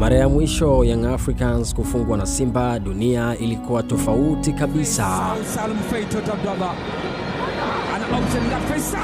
Mara ya mwisho Young Africans kufungwa na Simba, dunia ilikuwa tofauti kabisa. Salum Feitoto Abdallah. An option that Faisal!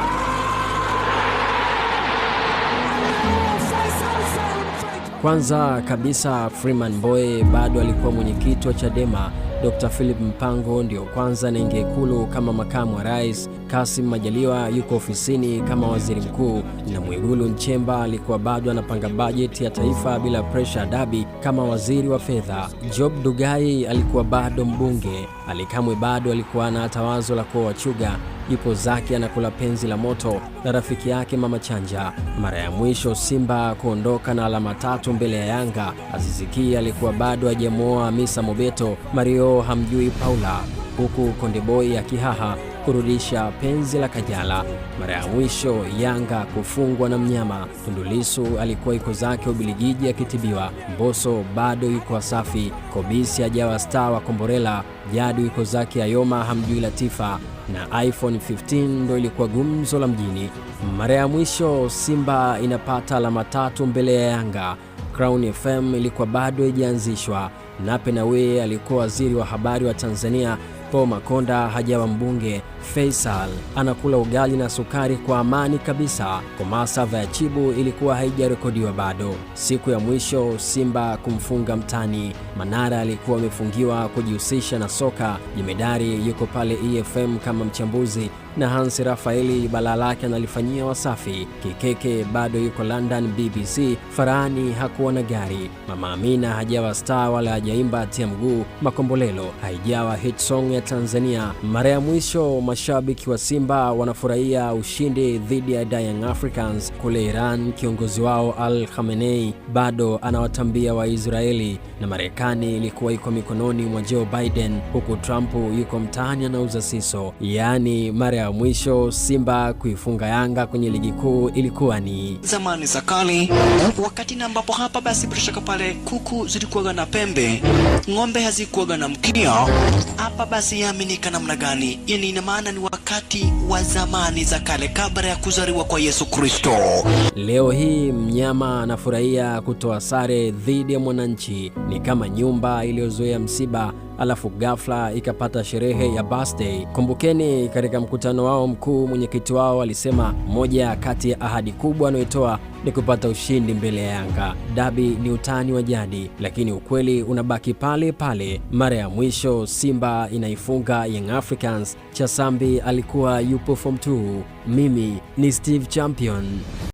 Faisal Salum Feitoto! Kwanza kabisa, Freeman Mbowe bado alikuwa mwenyekiti wa Chadema. Dr. Philip Mpango ndio kwanza anaingia Ikulu kama makamu wa rais. Kassim Majaliwa yuko ofisini kama waziri mkuu, na Mwigulu Nchemba alikuwa bado anapanga bajeti ya taifa bila presha ya dabi kama waziri wa fedha. Job Ndugai alikuwa bado mbunge. Ally Kamwe bado alikuwa na hata wazo la kuoa Chuga, yupo zake anakula penzi la moto na rafiki yake Mama Chanja. Mara ya mwisho Simba kuondoka na alama 3 mbele ya Yanga, Aziz Ki alikuwa bado hajamuoa Hamisa Mobeto, Mario hamjui Paula, huku Konde Boy akihaha kurudisha penzi la Kajala. Mara ya mwisho Yanga kufungwa na mnyama, Tundu Lissu alikuwa yuko zake Ubelgiji akitibiwa, Mbosso bado yuko Wasafi, Kobisi hajawa star wa Komborela, Jadu yuko zake Ayoma hamjui Latifa, na iPhone 15 ndo ilikuwa gumzo la mjini. Mara ya mwisho Simba inapata alama 3 mbele ya Yanga, Crown FM ilikuwa bado haijaanzishwa. Nape Nnauye alikuwa waziri wa habari wa Tanzania. Paul Makonda hajawa mbunge. Faisal anakula ugali na sukari kwa amani kabisa. Komasava ya Chibu ilikuwa haijarekodiwa bado. Siku ya mwisho Simba kumfunga mtani, Manara alikuwa amefungiwa kujihusisha na soka. Jemedari yuko pale EFM kama mchambuzi, na Hans Rafaeli balaa lake analifanyia Wasafi. Kikeke bado yuko London BBC. Farahani hakuwa na gari. Mama Amina hajawa star wala hajaimba tia mguu. Makombolelo haijawa hit song ya Tanzania. Mara ya mwisho mashabiki wa Simba wanafurahia ushindi dhidi ya Young Africans kule Iran, kiongozi wao Al Khamenei bado anawatambia Waisraeli, na Marekani ilikuwa iko mikononi mwa Joe Biden, huku Trump yuko mtaani anauza siso. Yaani mara ya mwisho Simba kuifunga Yanga kwenye ligi kuu ilikuwa ni zamani za kale, wakati na ambapo hapa basi bila shaka pale kuku zilikuwaga na pembe, ng'ombe hazikuwaga na mkia. Hapa basi yaaminika namna gani? Yani ina maana ni wakati wa zamani za kale, kabla ya kuzaliwa kwa Yesu Kristo. Leo hii mnyama anafurahia kutoa sare dhidi ya Mwananchi. Ni kama nyumba iliyozoea msiba alafu ghafla ikapata sherehe ya birthday. Kumbukeni, katika mkutano wao mkuu mwenyekiti wao alisema moja kati ya ahadi kubwa anayotoa ni kupata ushindi mbele ya Yanga. Dabi ni utani wa jadi, lakini ukweli unabaki pale pale. Mara ya mwisho Simba inaifunga Young Africans, Chasambi alikuwa yupo form 2. Mimi ni Steve Champion.